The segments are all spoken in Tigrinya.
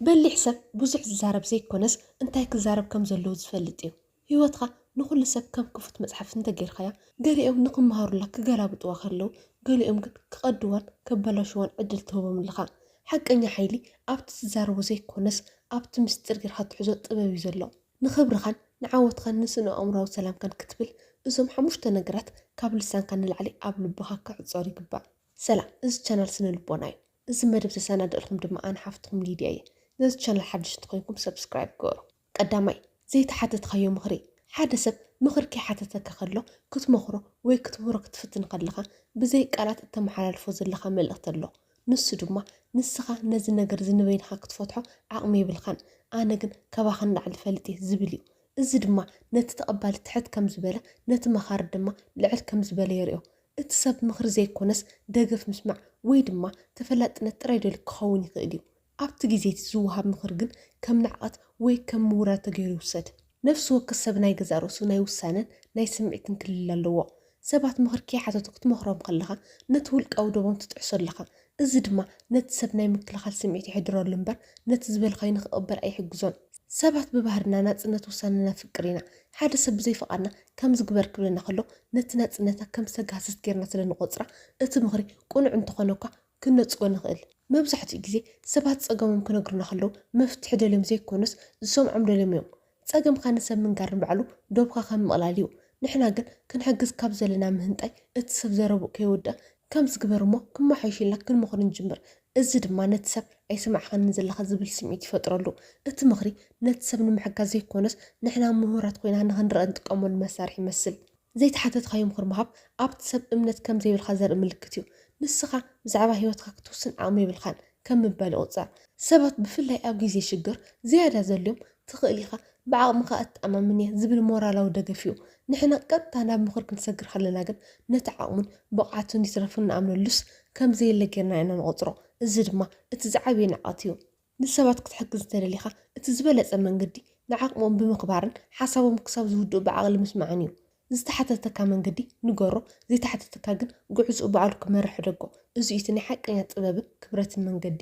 በሊሕ ሰብ ብዙሕ ዝዛረብ ዘይኮነስ እንታይ ክዛረብ ከም ዘለዎ ዝፈልጥ እዩ። ህይወትካ ንኹሉ ሰብ ከም ክፉት መጽሓፍ እንተጌርካያ፣ ገሊኦም ንክመሃሩላ ክገላብጥዋ ከለዉ፣ ገሊኦም ግን ክቐድዋን ከበላሽዋን ዕድል ትህቦም ኣለኻ። ሓቀኛ ሓይሊ ኣብቲ ትዛረቦ ዘይኮነስ ኣብቲ ምስጢር ጌርካ ትሕዞ ጥበብ እዩ ዘሎ። ንኽብርኻን ንዓወትኻን ንስነ ኣእምራዊ ሰላምካን ክትብል እዞም ሓሙሽተ ነገራት ካብ ልሳንካ ንላዕሊ ኣብ ልብኻ ክዕጸሩ ይግባእ። ሰላም፣ እዚ ቻናል ስነ ልቦና እዩ። እዚ መደብ ዘሰናደእልኩም ድማ ኣነ ሓፍትኹም ሊድያ እየ። ነዚ ቻናል ሓድሽ እንተኾይንኩም ሰብስክራይብ ግበሩ። ቀዳማይ፣ ዘይተሓተትካዮ ምኽሪ። ሓደ ሰብ ምኽሪ ከይሓተተካ ከሎ ክትመኽሮ ወይ ክትምህሮ ክትፍትን ከለኻ ብዘይ ቃላት እተመሓላልፎ ዘለኻ መልእኽቲ ኣሎ። ንሱ ድማ ንስኻ ነዚ ነገር እዚ ንበይንኻ ክትፈትሖ ዓቕሚ የብልካን፣ ኣነ ግን ካባኻ ንላዕሊ ፈልጥ እየ ዝብል እዩ። እዚ ድማ ነቲ ተቐባሊ ትሕት ከም ዝበለ፣ ነቲ መኻሪ ድማ ልዕል ከም ዝበለ የርእዮ። እቲ ሰብ ምኽሪ ዘይኮነስ ደገፍ ምስማዕ ወይ ድማ ተፈላጥነት ጥራይ ደልዩ ክኸውን ይኽእል እዩ። ኣብቲ ግዜ እቲ ዝወሃብ ምኽሪ ግን ከም ንዕቐት ወይ ከም ምውራድ ተገይሩ ይውሰድ። ነፍሲ ወከፍ ሰብ ናይ ገዛእ ርእሱ ናይ ውሳነን ናይ ስምዒትን ክልል ኣለዎ። ሰባት ምኽሪ ከይሓተቱ ክትመኽሮም ከለኻ ነቲ ውልቃዊ ደቦም ትጥሕሶ ኣለኻ። እዚ ድማ ነቲ ሰብ ናይ ምክልኻል ስምዒት የሕድረሉ እምበር ነቲ ዝበልካዮ ንኽቕበል ኣይሕግዞን። ሰባት ብባህርና ናጽነት ውሳነ ነፍቅር ኢና። ሓደ ሰብ ብዘይ ፍቓድና ከምዚ ግበር ክብለና ከሎ ነቲ ናጽነትና ከም ዝተጋህሰት ጌርና ስለ ንቖጽራ እቲ ምኽሪ ቅኑዕ እንተኾነ እኳ ክንነጽጎ ንኽእል። መብዛሕትኡ ግዜ ሰባት ጸገሞም ክነግሩና ከለዉ መፍትሒ ደልዮም ዘይኮኑስ ዝሰምዖም ደልዮም እዮም። ጸገምካ ንሰብ ምንጋር ንባዕሉ ዶብካ ከም ምቕላል እዩ። ንሕና ግን ክንሕግዝ ካብ ዘለና ምህንጣይ እቲ ሰብ ዘረብኡ ከይወድእ ከምዚ ግበር እሞ ክመሓየሽ ኢልና ክንመኽሮ ንጅምር። እዚ ድማ ነቲ ሰብ ኣይሰማዕኻንን ዘለኻ ዝብል ስምዒት ይፈጥረሉ። እቲ ምኽሪ ነቲ ሰብ ንምሕጋዝ ዘይኮነስ ንሕና ምሁራት ኮይና ንኽንረአ እንጥቀመሉ መሳርሒ ይመስል። ዘይተሓተትካዮ ምኽሪ ምሃብ ኣብቲ ሰብ እምነት ከም ዘይብልካ ዘርኢ ምልክት እዩ። ንስኻ ብዛዕባ ህይወትካ ክትውስን ዓቕሚ የብልካን ከም ምባል ይቑጸር። ሰባት ብፍላይ ኣብ ግዜ ሽግር ዝያዳ ዘድልዮም ትኽእል ኢኻ፣ ብዓቕምኻ እተኣማምን እየ ዝብል ሞራላዊ ደገፍ እዩ። ንሕና ቀጥታ ናብ ምኽሪ ክንሰግር ከለና ግን ነቲ ዓቕሙን ብቕዓቱን ይትረፍን ንኣምነሉስ ከም ዘየለ ጌርና ኢና ንቖጽሮ። እዚ ድማ እቲ ዝዓበየ ንዕቐት እዩ። ንሰባት ክትሕግዝ እንተደሊኻ እቲ ዝበለጸ መንገዲ ንዓቕሞም ብምኽባርን ሓሳቦም ክሳብ ዝውድኡ ብዓቕሊ ምስማዕን እዩ። ዝተሓተተካ መንገዲ ንገሮ፣ ዘይተሓተተካ ግን ጉዕዝኡ ባዕሉ ክመርሕ ሕደጎ። እዚ እዩ እቲ ናይ ሓቀኛ ጥበብን ክብረትን መንገዲ።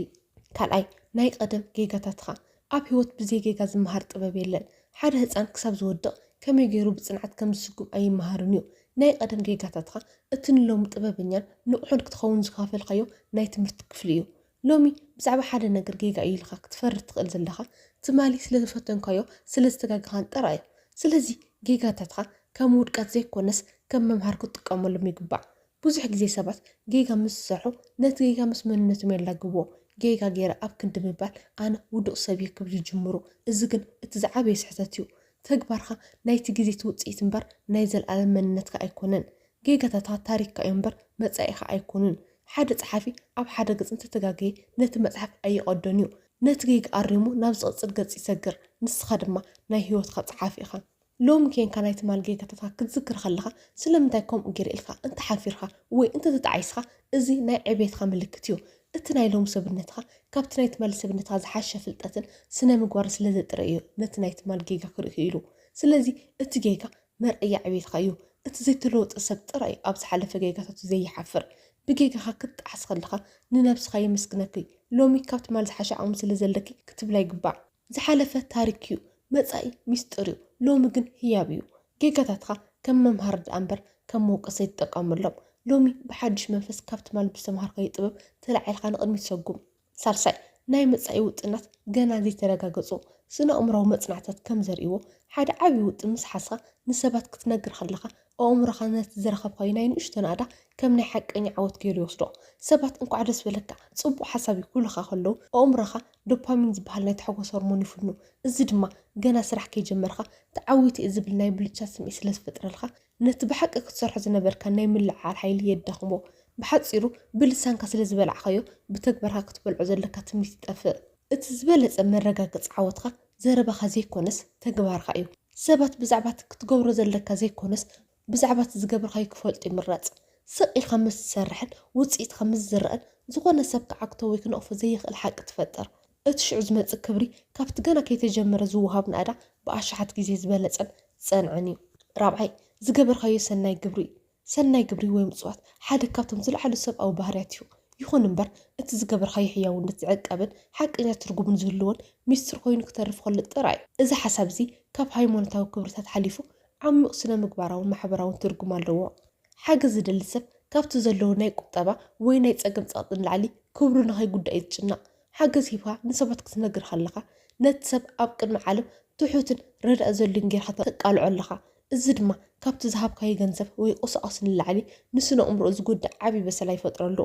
ካልኣይ፣ ናይ ቀደም ጌጋታትኻ። ኣብ ህይወት ብዘይ ጌጋ ዝመሃር ጥበብ የለን። ሓደ ህጻን ክሳብ ዝወድቕ ከመይ ገይሩ ብጽንዓት ከም ዝስጉም ኣይመሃርን እዩ። ናይ ቀደም ጌጋታትኻ እቲ ንሎሚ ጥበበኛን ንቑሑን ክትኸውን ዝኸፈልካዮ ናይ ትምህርቲ ክፍሊ እዩ። ሎሚ ብዛዕባ ሓደ ነገር ጌጋ እዩ ኢልካ ክትፈርድ ትኽእል ዘለኻ ትማሊ ስለ ዝፈተንካዮ ስለ ዝተጋገኻን ጥራይ እዩ። ስለዚ ጌጋታትኻ ከም ውድቀት ዘይኮነስ ከም መምሃር ክትጥቀመሎም ይግባእ። ብዙሕ ግዜ ሰባት ጌጋ ምስ ዝሰርሑ ነቲ ጌጋ ምስ መንነቶም የላግብዎ። ጌጋ ገይረ ኣብ ክንዲ ምባል ኣነ ውዱቕ ሰብ እየ ክብሉ ይጅምሩ። እዚ ግን እቲ ዝዓበየ ስሕተት እዩ። ተግባርካ ናይቲ ግዜ እቲ ውጽኢት እምበር ናይ ዘልኣለም መንነትካ ኣይኮነን። ጌጋታትካ ታሪክካ እዮም እምበር መጻኢኻ ኣይኮኑን። ሓደ ጸሓፊ ኣብ ሓደ ገጽ እንተተጋገየ ነቲ መጽሓፍ ኣይቐዶን እዩ። ነቲ ጌጋ ኣሪሙ ናብ ዝቕጽል ገጽ ይሰግር። ንስኻ ድማ ናይ ህይወትካ ጸሓፊ ኢኻ። ሎሚ ኬንካ ናይ ትማል ጌጋታትካ ክትዝክር ከለኻ ስለምንታይ ከምኡ ገይረ ኢልካ እንተሓፊርካ ወይ እንተተጣዒስካ እዚ ናይ ዕቤትካ ምልክት እዩ። እቲ ናይ ሎሚ ሰብነትካ ካብቲ ናይ ትማል ሰብነትካ ዝሓሸ ፍልጠትን ስነ ምግባርን ስለ ዘጥረ እዩ ነቲ ናይ ትማል ጌጋ ክርኢ ክኢሉ። ስለዚ እቲ ጌጋ መርኣያ ዕቤትካ እዩ። እቲ ዘይተለወጠ ሰብ ጥራይ እዩ ኣብ ዝሓለፈ ጌጋታቱ ዘይሓፍር። ብጌጋኻ ክትጠዓስ ከለኻ ንነብስኻ የመስግነኪ። ሎሚ ካብ ትማል ዝሓሸ ዓቕሚ ስለ ዘለኪ ክትብላ ይግባእ። ዝሓለፈ ታሪክ እዩ፣ መጻኢ ሚስጥር እዩ፣ ሎሚ ግን ህያብ እዩ። ጌጋታትካ ከም መምሃሪ ደኣ እምበር ከም መውቀሲ ኣይትጠቀመሎም። ሎሚ ብሓድሽ መንፈስ ካብ ትማል ብዝተምሃርካዮ ጥበብ ተላዒልካ ንቕድሚት ሰጉም። ሳልሳይ፣ ናይ መጻኢ ውጥናት ገና ዘይተረጋገጹ። ስነ ኣእምራዊ መጽናዕትታት ከም ዘርእይዎ፣ ሓደ ዓቢ ውጥን ምስ ሓዝካ ንሰባት ክትነግር ከለኻ፣ ኣእምሮኻ ነቲ ዝረኸብካዮ ናይ ንእሽቶ ናእዳ ከም ናይ ሓቀኛ ዓወት ገይሩ ይወስዶ። ሰባት እንኳዕ ደስ በለካ፣ ጽቡቕ ሓሳብ እዩ ክብሉኻ ከለዉ፣ ኣእምሮኻ ዶፓሚን ዝበሃል ናይ ተሓጎስ ሆርሞን ይፍኑ። እዚ ድማ ገና ስራሕ ከይጀመርካ ተዓዊተ እየ ዝብል ናይ ብልጫ ስምዒት ስለ ዝፈጥረልካ፣ ነቲ ብሓቂ ክትሰርሖ ዝነበርካ ናይ ምልዕዓል ሓይሊ የዳኽሞ። ብሓጺሩ፣ ብልሳንካ ስለ ዝበላዕካዮ፣ ብተግባርካ ክትበልዖ ዘለካ ትምኒት ይጠፍእ። እቲ ዝበለጸ መረጋገጺ ዓወትካ ዘረባኻ ዘይኮነስ ተግባርካ እዩ። ሰባት ብዛዕባ እቲ ክትገብሮ ዘለካ ዘይኮነስ ብዛዕባ እቲ ዝገበርካዮ ክፈልጡ ይምረጽ። ስቕ ኢልካ ምስ ትሰርሕን ውጽኢትካ ምስ ዝረኣን፣ ዝኾነ ሰብ ክዓግቶ ወይ ክነቕፎ ዘይኽእል ሓቂ ትፈጥር። እቲ ሽዑ ዝመጽእ ክብሪ ካብቲ ገና ከይተጀመረ ዝወሃብ ናእዳ ብኣሽሓት ግዜ ዝበለጸን ዝጸንዐን እዩ። ራብዓይ፣ ዝገበርካዮ ሰናይ ግብሪ። ሰናይ ግብሪ ወይ ምጽዋት ሓደ ካብቶም ዝለዓሉ ሰብኣዊ ባህርያት እዩ። ይኹን እምበር፣ እቲ ዝገበርካዮ ሕያውነት ዝዕቀብን ሓቀኛ ትርጉምን ዝህልዎን ሚስጥር ኮይኑ ክተርፍ ከሎ ጥራይ እዩ። እዚ ሓሳብ እዚ ካብ ሃይማኖታዊ ክብርታት ሓሊፉ ዓሚቕ ስነ ምግባራውን ማሕበራውን ትርጉም ኣለዎ። ሓገዝ ዝደሊ ሰብ ካብቲ ዘለዎ ናይ ቁጠባ ወይ ናይ ጸገም ጸቕጢ ንላዕሊ ክብሩ ንኸይጉዳእ እዩ ዝጭነቕ። ሓገዝ ሂብካ ንሰባት ክትነግር ከለኻ፣ ነቲ ሰብ ኣብ ቅድሚ ዓለም ትሑትን ረዳእ ዘድልዮን ጌርካ ተቃልዖ ኣለኻ። እዚ ድማ ካብቲ ዝሃብካዮ ገንዘብ ወይ ቁሳቁስ ንላዕሊ ንስነ ኣእምሮኡ ዝጎድእ ዓቢ በሰላ ይፈጥረሉ።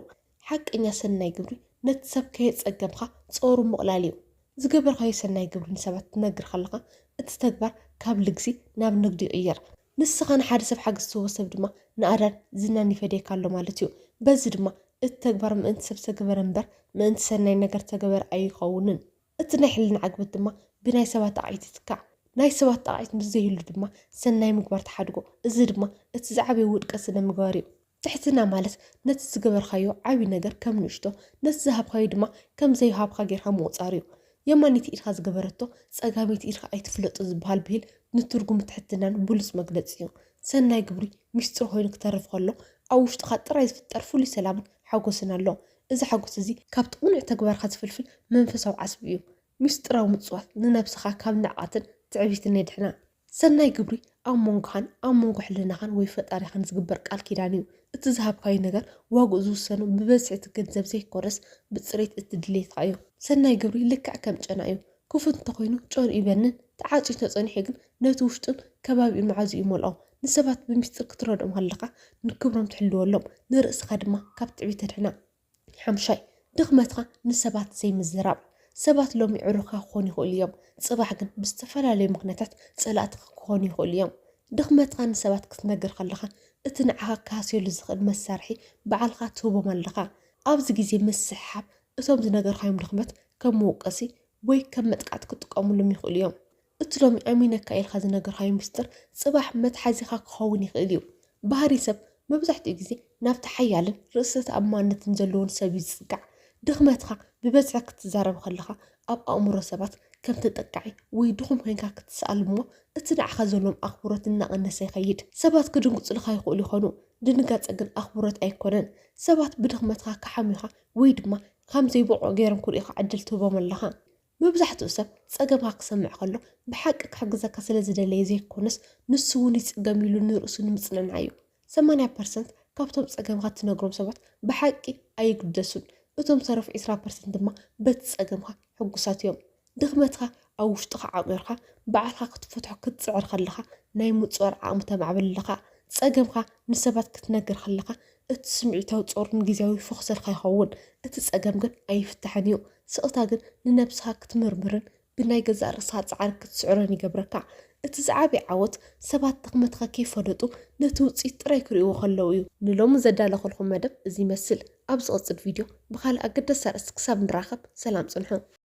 ሓቀኛ ሰናይ ግብሪ ነቲ ሰብ ከየጸገምካ ጾሩ ምቕላል እዩ። ዝገበርካዮ ሰናይ ግብሪ ንሰባት ክትነግር ከለኻ፣ እቲ ተግባር ካብ ልግሲ ናብ ንግዲ ይቕየር። ንስኻ ንሓደ ሰብ ሓገዝ ትህቦ ሰብ ድማ ንኣዳን ዝናን ይፈድየካ ኣሎ ማለት እዩ። በዚ ድማ እቲ ተግባር ምእንቲ ሰብ ዝተገበረ እምበር ምእንቲ ሰናይ ነገር ተገበረ ኣይኸውንን። እቲ ናይ ሕልና ዕግበት ድማ ብናይ ሰባት ጣቕዒት ይትካእ። ናይ ሰባት ጣቕዒት ምስ ዘይህሉ ድማ ሰናይ ምግባር ትሓድጎ። እዚ ድማ እቲ ዝዓበየ ውድቀት ስነ ምግባር እዩ። ትሕትና ማለት ነቲ ዝገበርካዮ ዓቢ ነገር ከም ንእሽቶ፣ ነቲ ዝሃብካዮ ድማ ከም ዘይሃብካ ጌርካ ምቑጻር እዩ። የማነይቲ ኢድካ ዝገበረቶ ጸጋመይቲ ኢድካ ኣይትፍለጦ ዝበሃል ብሂል ንትርጉም ትሕትናን ብሉጽ መግለጺ እዩ። ሰናይ ግብሪ ሚስጥር ኮይኑ ክተርፍ ከሎ፣ ኣብ ውሽጥኻ ጥራይ ዝፍጠር ፍሉይ ሰላምን ሓጎስን ኣሎ። እዚ ሓጎስ እዚ ካብቲ ቅኑዕ ተግባርካ ዝፍልፍል መንፈሳዊ ዓስቢ እዩ። ሚስጥራዊ ምጽዋት ንነብስኻ ካብ ንዕቐትን ትዕቢትን የድሕና። ሰናይ ግብሪ ኣብ መንጎኻን ኣብ መንጎ ሕልናኻን ወይ ፈጣሪኻን ዝግበር ቃል ኪዳን እዩ። እቲ ዝሃብካዮ ነገር ዋግኡ ዝውሰኖ ብብዝሒ እቲ ገንዘብ ዘይኮነስ ብጽሬት እቲ ድሌትካ እዩ። ሰናይ ግብሪ ልክዕ ከም ጨና እዩ። ክፉት እንተኾይኑ ጨንኡ ይበንን፣ ተዓጽዩ እንተጸኒሑ ግን ነቲ ውሽጡን ከባቢኡን መዓዝኡ ይመልኦ። ንሰባት ብሚስጥር ክትረድኦም ከለኻ ንክብሮም ትሕልወሎም፣ ንርእስኻ ድማ ካብ ትዕቢት ተድሕና። ሓምሻይ፣ ድኽመትካ ንሰባት ዘይምዝራብ። ሰባት ሎሚ ዕሩኽካ ክኾኑ ይኽእሉ እዮም፣ ጽባሕ ግን ብዝተፈላለዩ ምኽንያታት ጸላእትኻ ክኾኑ ይኽእሉ እዮም። ድኽመትካ ንሰባት ክትነግር ከለኻ፣ እቲ ንዓኻ ክሃስየሉ ዝኽእል መሳርሒ ባዕልኻ ትህቦም ኣለኻ። ኣብዚ ግዜ ምስሕሓብ እቶም ዝነገርካዮም ድኽመት ከም መወቀሲ ወይ ከም መጥቃዕቲ ክጥቀሙሎም ይኽእሉ እዮም። እቲ ሎሚ ኣሚነካ ኢልካ ዝነገርካዮ ሚስጥር ጽባሕ መትሓዚኻ ክኸውን ይኽእል እዩ። ባህሪ ሰብ መብዛሕትኡ ግዜ ናብቲ ሓያልን ርእሰ ተኣማንነትን ዘለዎን ሰብ እዩ ዝጽጋዕ። ድኽመትካ ብበዝሒ ክትዛረብ ከለኻ ኣብ ኣእምሮ ሰባት ከም ተጠቃዒ ወይ ድኹም ኮይንካ ክትስኣል እሞ እቲ ንዓኻ ዘለዎም ኣኽብሮት እናቐነሰ ይኸይድ። ሰባት ክድንግጹልካ ይኽእሉ ይኾኑ፣ ድንጋጸ ግን ኣኽብሮት ኣይኮነን። ሰባት ብድኽመትካ ክሓምዩኻ ወይ ድማ ከም ዘይብቑዕ ገይሮም ክርእዩኻ ዕድል ትህቦም ኣለኻ። መብዛሕትኡ ሰብ ጸገምካ ክሰምዕ ከሎ ብሓቂ ክሕግዘካ ስለ ዝደለየ ዘይኮነስ ንሱ እውን ይጽገም ኢሉ ንርእሱ ንምጽንናዕ እዩ። ሰማንያ ፐርሰንት ካብቶም ጸገምካ እትነግሮም ሰባት ብሓቂ ኣይግደሱን። እቶም ዝተረፉ ዕስራ ፐርሰንት ድማ በቲ ጸገምካ ሕጉሳት እዮም። ድኽመትካ ኣብ ውሽጥኻ ዓቂርካ ባዕልኻ ክትፈትሖ ክትጽዕር ከለኻ ናይ ምጽዋር ዓቕሚ ተማዕብል ኣለኻ። ጸገምካ ንሰባት ክትነግር ከለኻ እቲ ስምዒታዊ ጾር ንግዝያዊ ይፈኹሰልካ ይኸውን። እቲ ጸገም ግን ኣይፍታሕን እዩ። ስቕታ ግን ንነብስኻ ክትምርምርን ብናይ ገዛእ ርእስኻ ጻዕሪ ክትስዕሮን ይገብረካ። እቲ ዝዓበየ ዓወት ሰባት ድኽመትካ ከይፈለጡ ነቲ ውጽኢት ጥራይ ክርእይዎ ከለዉ እዩ። ንሎሚ ዘዳለኹልኩም መደብ እዚ ይመስል። ኣብ ዝቕጽል ቪድዮ ብኻልእ ኣገዳሲ ኣርእስቲ ክሳብ ንራኸብ ሰላም ጽንሑ።